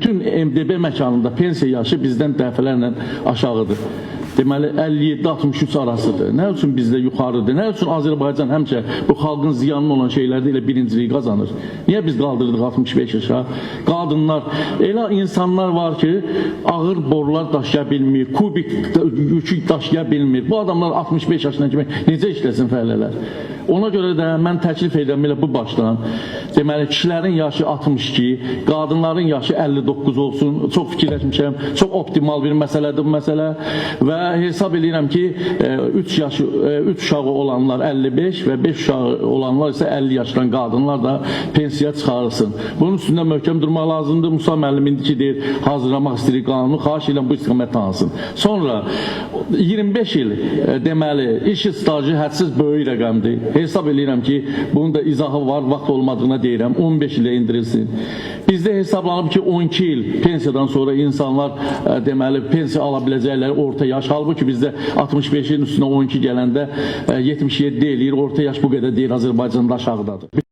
Bütün MDB məkanında pensiya yaşı bizdən dəfələrlə aşağıdır. Deməli 57-63 arasıdır. Nə üçün bizdə yuxarıdır? Nə üçün Azərbaycan həmişə bu xalqın ziyanına olan şeylərdə elə birinciliyi qazanır? Niyə biz qaldırdıq 65 yaşa? Qadınlar, elə insanlar var ki, ağır borular daşıya bilmir, kubik yükü daşıya bilmir. Bu adamlar 65 yaşına kimi necə işləsin fəhlələr? Ona görə də mən təklif edirəm elə bu başdan. Deməli kişilərin yaşı 62, qadınların yaşı 59 olsun. Çox fikirləşmişəm. Çox optimal bir məsələdir bu məsələ və hesab eləyirəm ki, 3 yaşı 3 uşağı olanlar 55 və 5 uşağı olanlar isə 50 yaşdan qadınlar da pensiyaya çıxarılsın. Bunun üstündə möhkəm durmaq lazımdır. Musa müəllim indiki deyir, hazırlamaq istəyirik qanunu, xahiş edirəm bu istiqamət tanısın. Sonra 25 il deməli iş stajı hədsiz böyük rəqəmdir. Hesab eləyirəm ki, bunun da izahı var, vaxt olmadığına deyirəm. 15 ilə endirilsin. Bizdə hesablanıb ki, 12 il pensiyadan sonra insanlar deməli pensiya ala biləcəkləri orta yaş. Halbuki bizdə 65-in üstünə 12 gələndə 77 eləyir. Orta yaş bu qədər deyil, Azərbaycanda aşağıdadır.